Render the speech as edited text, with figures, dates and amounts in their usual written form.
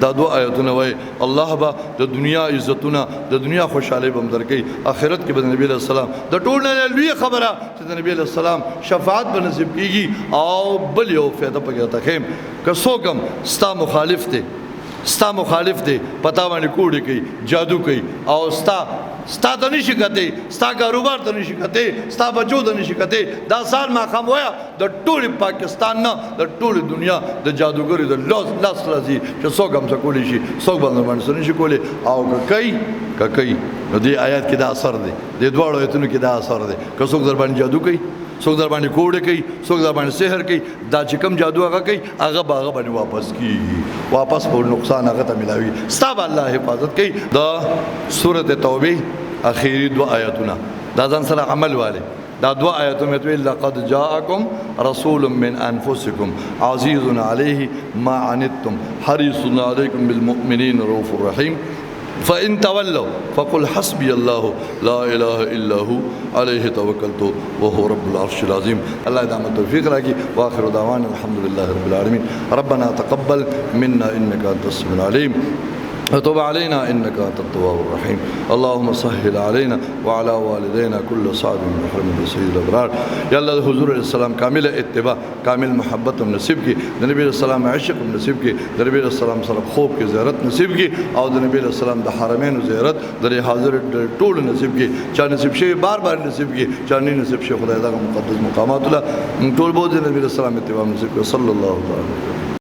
دا دوه آیتونه وای، الله به د دنیا عزتونه، د دنیا خوشحالي بم درکې، آخرت کې به د نبی له سلام د ټول نه لوی خبره چې د نبی له سلام شفاعت به نصیب کیږي. او بل یو فایده پکې ته خیم، که څوک هم ستا مخالف دی، ستا مخالف دی، پتا باندې کوډې کوي، جادو کوي، او ستا ته نشي کته، ستا کاروبار ته نشي کته، ستا بچو ته نشي کته، دا سال ما خام وایا، د ټول پاکستان نه د ټول دنیا د جادوګری د لاس لاس راځي چې څوک هم څه کولی شي، څوک باندې باندې څه نشي کولی. او که کوي، که کوي، نو دې آیات کې دا اثر دی، دې دواړو آیتونو کې دا اثر دی. که څوک در باندې جادو کوي، څوک در باندې کوډه کوي، څوک در باندې سحر کوي، دا چې کوم جادو هغه کوي، هغه به هغه باندې واپس کیږي، واپس په نقصان هغه ته ملاوي، ستا به الله حفاظت کوي. د سورته توبه اخیری دو آیاتونه دا ځان سره عمل والے. دا دو آیاتونه ته، لقد جاءکم رسول من انفسکم عزیز علیه ما عنتم حریص علیکم بالمؤمنین رؤوف الرحیم، فإن تولوا فقل حسبي الله لا إله إلا هو عليه توكلت وهو رب العرش العظيم. الله دام التوفيق راكي. وآخر دعوانا الحمد لله رب العالمين. ربنا تقبل منا إنك أنت السميع العليم وتب علينا إنك أنت التواب الرحيم. اللهم سهل علينا وعلى والدينا كل صعب من حرم سيد الأبرار. يا الله حضور علیہ السلام کامل اتباع، کامل محبت نصیب کی، د نبی علیہ السلام عشق نصیب کی، د نبی علیہ السلام سره خوب کې زیارت نصیب کی، او د نبی علیہ السلام د حرمینو زیارت د حاضر ټول نصیب کی. چا نصیب شي بار بار نصیب کی، چا نه نصیب شي، خدای دغه مقدس مقامات له ټول بوت د نبی علیہ السلام اتباع نصیب کی. صلی الله تعالی.